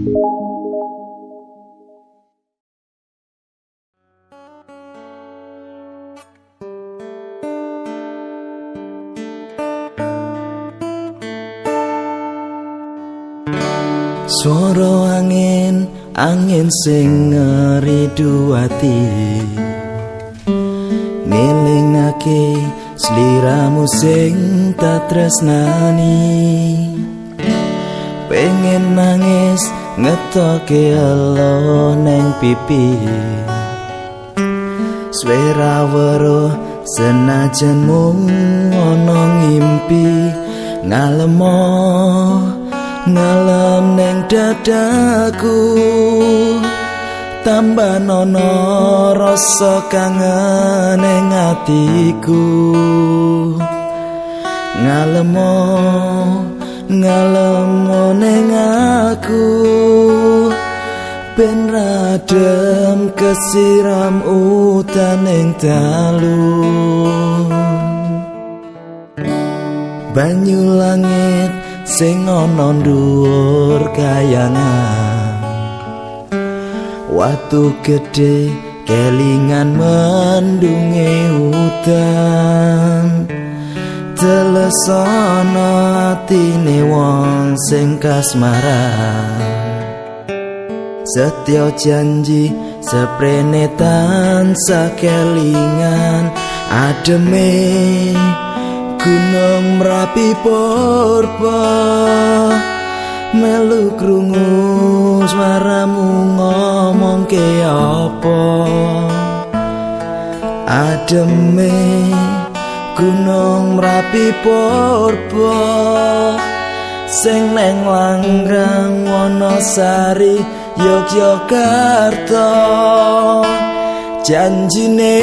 Swara angin, angin sing ngeridu ati, ngelingake sliramu sing tak tresnani. Pengen nangis ngetoke elo neng pipi, swera weruh senajan mung ana ngimpi. Ngalemo ngalem neng dadaku, tambah nono rasa kangen ning atiku. Ngalemo ngalemo ning aku, ben radem kesiram udan ning dalu. Banyu langit sing ana dhuwur kayangan, watu gedhe kelingan mendunge udan. Telesana atine wong sing kasmaran, setya janji seprene tansah kelingan. Ademe Gunung Merapi purba, melu krungu suaramu ngomongke apa. Ademe Gunung Merapi purba, sing neng Langgrang Wonosari Yogyakarta. Janjine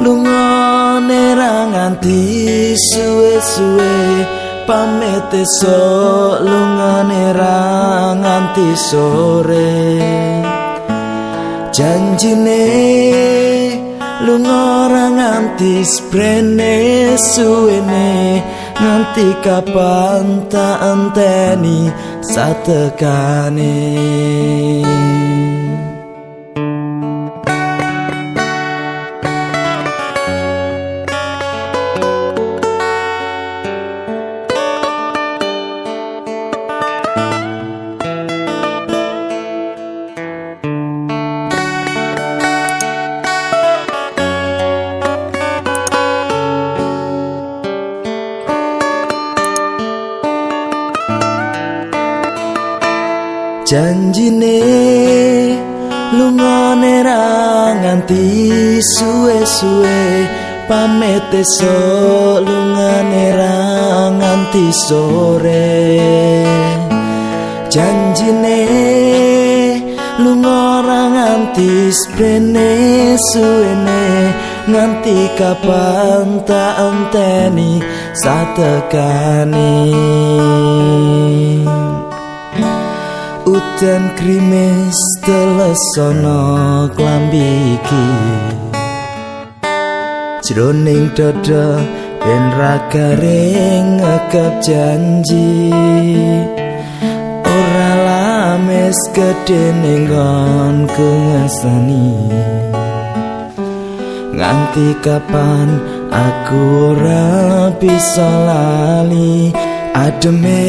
lungane ra nganti suwe-suwe, pamit esuk lungane ra nganti sore. Janjine lunga ra nganti sprene suwene, nganti kapan tak enteni satekane. Janjine lungane ra nganti suwe-suwe, pamit esuk lungane ra nganti sore. Janjine lunga ra nganti sprene suwene, nganti kapan tak enteni satekane. Udan grimis telesana klambi iki, jroning dada ben ra garing ngekep janji. Ora lames gedhe ning nggonku ngesani, nganti kapan aku ora bisa lali. Ademe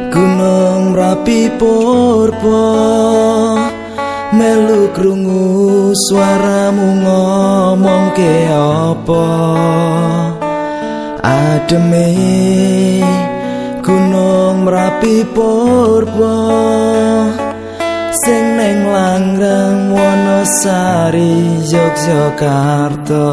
Gunung Merapi purba, melu krungu suaramu ngomongke apa. Ademe Gunung Merapi purba, sing neng Langgrang Wonosari Yogyakarta.